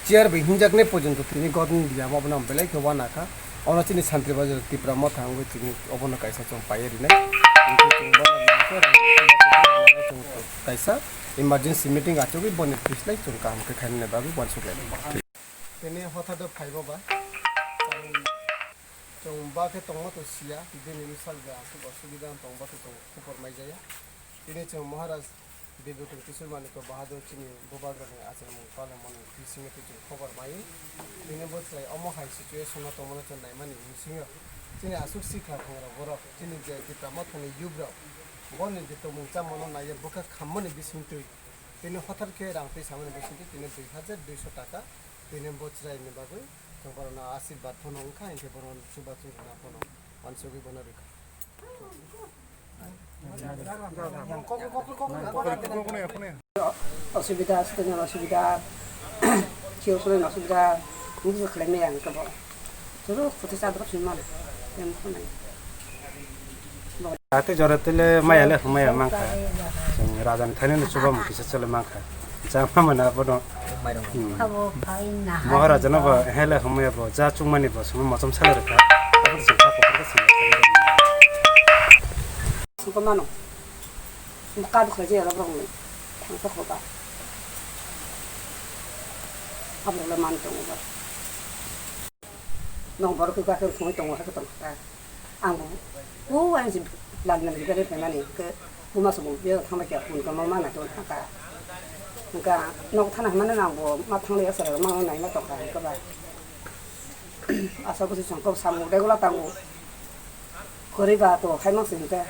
chair bai hinjaknai porjonto tini godni biyamo abono ang belai khe uanakha. Ono chini Santri Bajar Tipra Motha wngwi tini obono kaisa chwng paiwi rinai. Hwnkhe chwng bono nangkhe rang kaisa emergency meeting achugwi boni bislai chwng kaham khe khainani bagwi uansuk lainai. Tini hothato phaibo ba. Chwng ba khe tongma to siya, bini bwsal bai aswk osubida wng tong, ba khe chwng khupor mai jaya. Tini chwng Maharaj Bibikram Kishore Manikya Bahadur chini bubagrani achai mung pale mani bisingo twi chwng khobor mai. Tini bo chwrai omo hai situation o tongmano chwng naimani bisingo chini aswk sikla phangrok borok chini je Tipra Mothani youth rok boni je tongmung chamano naiya bwkha khammani bisingtwi tini hothar khe rang twi samani bisingtwi tini dui hajar duiso taka tini bo chwraini bagwi chwng borokno asirbat phano wngkha, hinkhe borokno chubachu rwna phano uansugwi bono rwkha. Osubida, student osubida, chiyo student osubida, nukjak khlai maya ang kebo. Churu khuti chadrop simi mano, em khonai. Ate jora tele maya le humaya mankha. Chwng raja ni thani no chuba mukisa chole mankha. Chama mana bono. Hmm. Abo khai na. Maharaja no bo hele humaya bo ja chungmani bo suma mochom sale rwkha. Abo chwng kha kotor khe sima. Sungko mano. Sungko ka dukha je ro bong. Thangsa khoba. Abo le man tongo ba. Nong borok khe khe thungwi tongo, hakhe tong kha. Ang bo, o ang se lal nang gari phaimani, khe buma se bo bia thangbai khe phone khe ma mana tong kha. Hwnkha nok thana hwnmani ang bo ma thanglai aswk ma nai ma tong kha hwnkhe ba. Asa busi song kok samung regular tango. Kwrwi ba to khai mang se hwnkhe.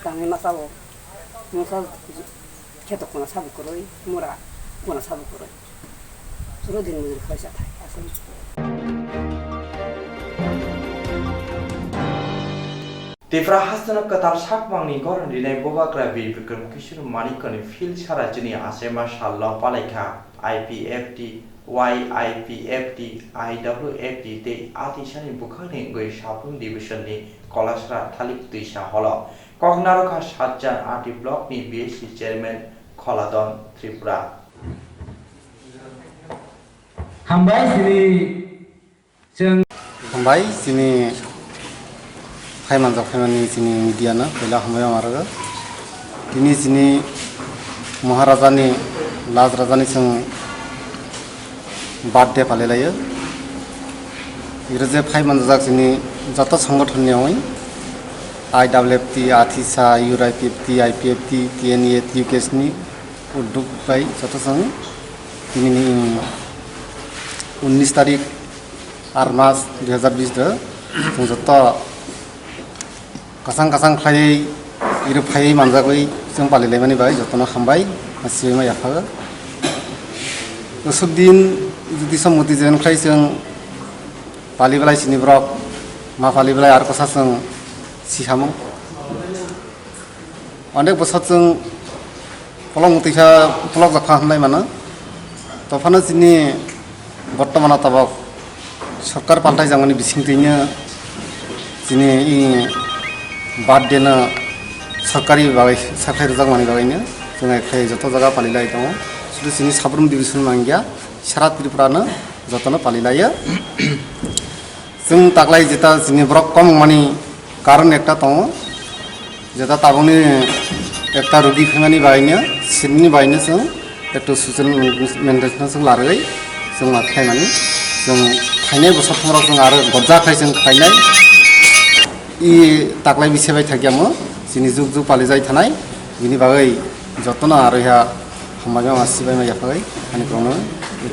Tangwi ma sao. Mungsa kheto khuna sabo kwrwi, mura khuna sabo kwrwi. Suro din mujur khaisa thai aswk. Tipra hasteno kwtal sakmangni goron rinai Bubagra Bir Bikram Kishore Manikyani field sara chini achaima salno palaikha. I P F T, Y I P F T, I W F T tei a tisani bwkhakni wngwi Sabrum Division ni Kolasra Thalik Twisa Holo. Kok narwkha Satjan R T Block ni B S C Chairman Kholadon Tripura. Hambai sini. Chwng. Hambai chini phaimanjak phaimani chini media no puila hambai ma rwgo. Tini chini Maharaja ni, Laj Raja ni chwng birthday palai laio. Iro je phai manjak chini joto songothon ni oi, I W F T, Athisa, U R I P F T, I P F T, T N A, T U K S ni udduk bai joto chwng tini ni unnish tarik ar mas dui hazar bish de chwng joto Kasang kasang khlaiwi iro phaiwi manjagwi chwng palilaimani bai jotono hambai, ma sibaima yaphago. Usuk din jodi sommuti jen khlai chwng pali belai chini borok ma pali belai ar kosa chwng si hamung. Onek bosor chwng polok mwtwi kha, polok jakha hwnlai mano. Tophano chini bortomano tabok sorkar paltai jakmani bisingtwino chini i birthday no sorkari bagwi sakhai rwjakmani bagwino chwng ekhe joto jaga palilai tongo. Sudu chini Sabrum division mangya, sara Tripura no jotono palilaio. Chwng taklai jeta chini borok kom wngmani karon ekta tongo. Jeta tabukni ekta rugi phaimani baino, sinini baino chwng ekto social maintenance no chwng larwi chwng ma khaimani. Chwng phainai bosor thumrok chwng aro gojak khai chwng khainai. I taklai bise bai thakya mo chini juk juk palijai thanai. Bini bagwi jotono aro ha hambai ma sibai ma yaphagwi ani kono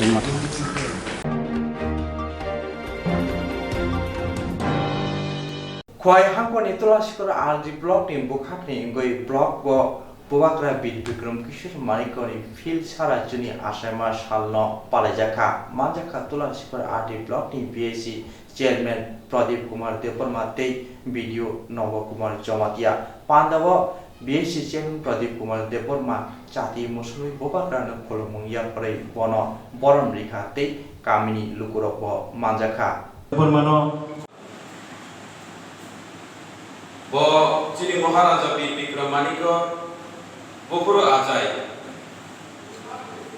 rin ma thang. Khwai hangkoni Tulasikhor R D block ni bwkhakni wngwi block o Bubagra Bir Bikram Kishore Manikya ni field sara June ni achaima salno palaijakha. Manjakha Tulasikhor R D block ni B S C chairman Pradip Kumar Debbarma tei B D O Nobo Kumar Jamatia. Pandao B S C chairman Pradip Kumar Debbarma chati musulwi Bubagrano khulumung yapharwi bono borom rikha tei kamini lukurokbo manjakha. Debbarmano Bo chini Maharaja Bir Bikram Manikya buphuru achai.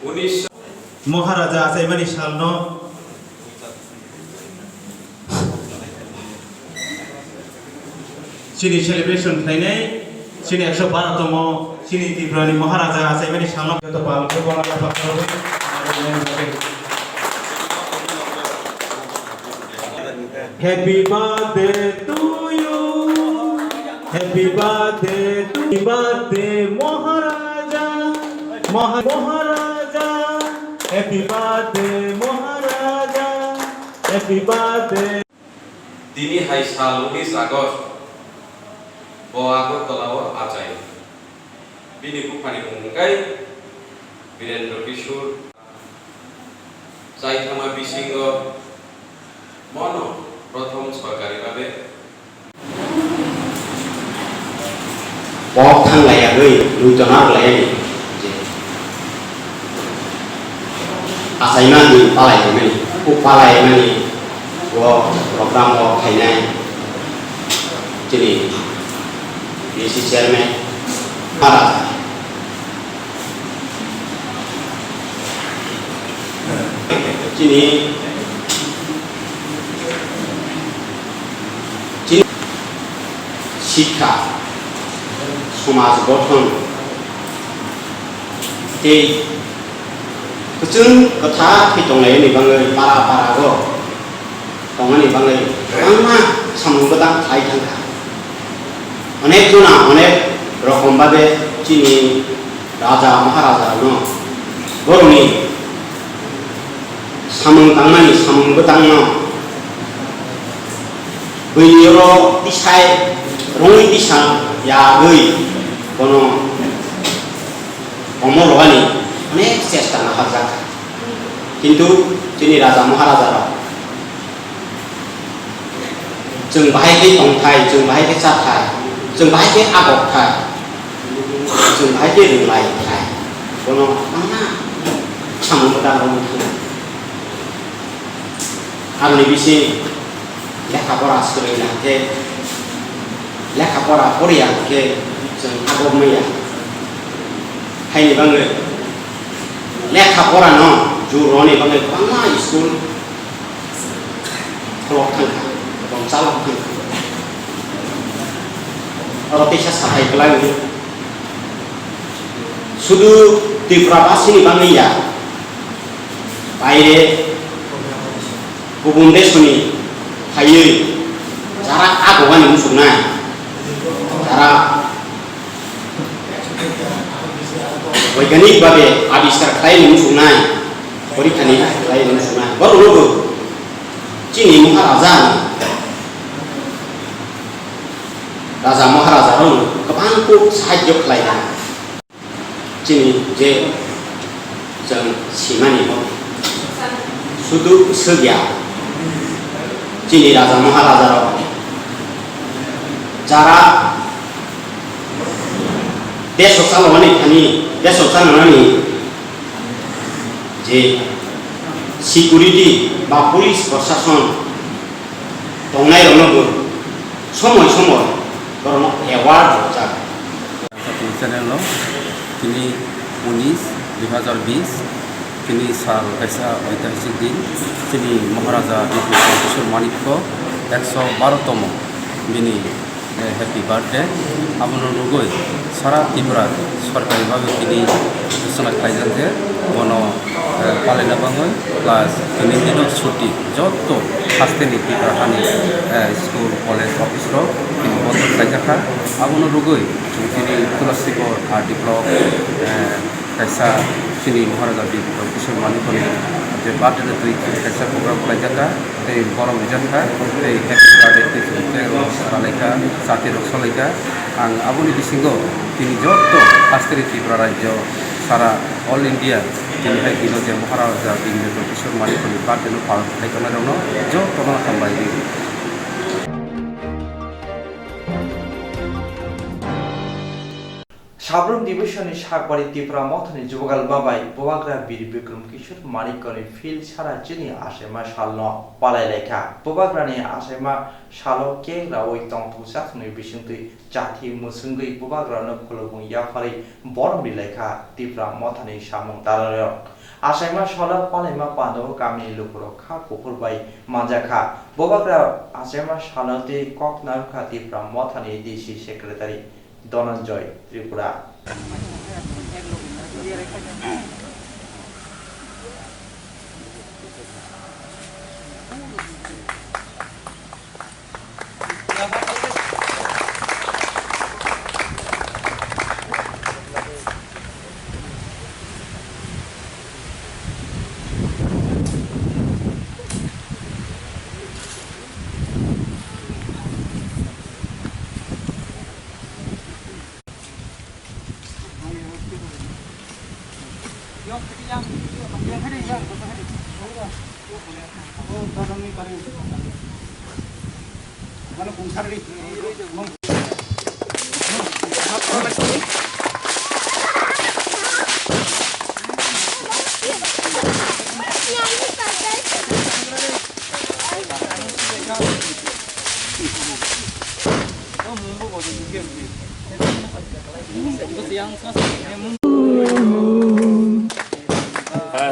Unis Maharaja achaimani salno chini celebration khlainai, chini ekso baro tongmo, chini Tripurani Maharaja achaimani salno joto palokhe bono yapha khorogwi. Happy birthday to you. Happy birthday to, happy birthday Maharaja. Maha-, Maharaja. Happy birthday Maharaja. Happy birthday. Tini hai sal unis August bo Agartala o achai. Bini buphani mung wngkha Birendra Kishore. Chaithama bisingo bono prothom sorkari babe. Kok thang laiyagwi, muiton ar laiyani je achaimani palai hwnwi, kuk palai hwnwi o program o khainai chini B C chairman Maharaja. Chini, chini sikha, somaj gothon tei kwchwng kwthar khe tonglaini bagwi para para o tongmani bagwi kwbangma samung bwtang khlai thangkha. Onek jona onek rokom babe chini raja maharaja rokno borokni samung tangmani samung bwtangno bwini oro tisai rwngwi tisa yagwi bono omo rwani onek chesta naharjak. Kintu chini raja maharaja rok Chwng bahai khe tongthai, chwng bahai khe chathai, chwng bahai khe agokthai, chwng bahai khe rwnglaithai. Bono mangna samung bwtang rwngthai. Aboni bising lekha pora swrwngya hwnkhe, lekha pora poriya hwnkhe chwng agok manya. Haini bagwi lekha porano jur rwni bagwi kwbangma school Khulok thangkha, rwngchalok thangkha. Oro teisa sathai kwlai wngwi. Sudu Tripura basini bagwi ya, baire kubun desoni Khaiwi jara agogani muchungnai, jara boiganik babe abiskar khlaini muchungnai, porikhani khlaini muchungnai, borokno bo chini Maharaja, Raja Maharaja rokno kwbang kuk sahajyo khlainai. Chini je chwng simani bo sudu swkya, chini raja maharaja rok jara desh chaloknani thani, desh chaloknani je security ba police proshashon tongnai rokno bo somoi somoi borokno award rwjak. Channel no tini unis dui hazar bis tini sal kaisa oitihasik din, chini Maharaja Bipul Kishore Manik ko ekso baro tomo bini, eh, happy birthday. Abono nugui sara Tripura sorkari babe tini ghosona khlaijak je bono, eh, palaina bagwi plus tini dino chuti, jotto hasteni Tripura hani, eh, school, college, office rok tini bondo khlaijak kha. Abono rwgwi chwng tini Tulasi Bor R D block, eh, kaisa chini Maharaja Bipul Kishore Manikoni je birthday twi kaisa program khlaijak kha, tei borok rijak kha, tei happy birthday twi chwng cake rok salaikha, chati rok salaikha. Ang aboni bisingo tini jotto hasteni Tripura rajyo sara all India tini hai dino je Maharaja Bipul Kishore Manikoni birthday no palon khlai tongnai rokno jottono hambai rwi. Sabrum Division ni Sakbari Tipra Mothani Jubagal Babai Bubagra Bir Bikram Kishore Manikoni field sara chini achaima salno palai laikha. Bubagrani achaima salo cake rawi tongthok chathokni bisingtwi chathi mwswngwi Bubagrano khulumung yapharwi borom ri laikha Tipra Mothani samung tararok. Achaima salo palaima pandao kamini lukurok kha kuphur bai manjakha. Bubagra achaima salo tei kok narwkha Tipra Mothani D C Secretary Dhananjoy Tripura.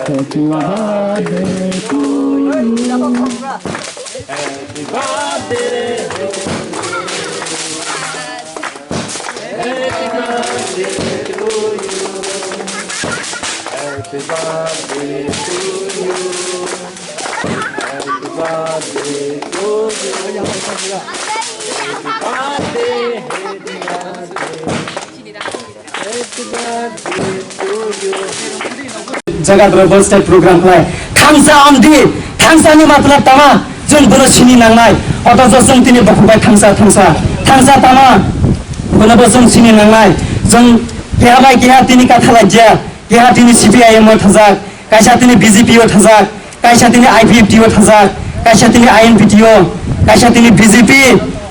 Happy birthday to you. Happy birthday to you. Happy birthday to you. Happy birthday to you. Happy birthday, happy birthday. Jaga doro bol stai program khlai. Thangsa amdi, thangsani matlab tama, chwng bono sini nangnai. Otocho chwng tini bukhuk bai thangsa, thangsa, thangsa tama, bono bo chwng sini nangnai. Chwng keha bai keha tini katha laijak, keha tini C P I M o thajak, kaisa tini B J P o thajak, kaisa tini I P F T o thajak, kaisa tini I N P T o, kaisa tini B J P,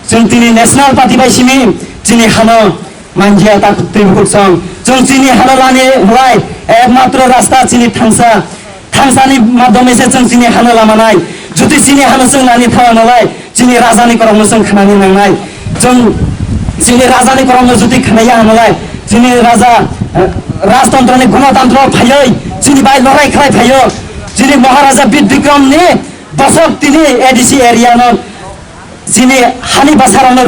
chwng tini National Party bai simi chini hano manjia ta twi bukhuk song. Chwng chini hano lani hwlai ekmatro rasta chini thangsa, thangsani madhyome se chwng chini hano lama nai. Jodi chini hano chwng lani thawa nalai, chini rajani korokno chwng khnani nangnai. Chwng chini rajani korokno jodi khnaya hanalai, chini raja, eh, rajtantroni gonotantro phaiwi chini bai lorai khlai phaio. Chini Maharaja Bir Bikramni bosok tini A D C area no chini hani bwsarokno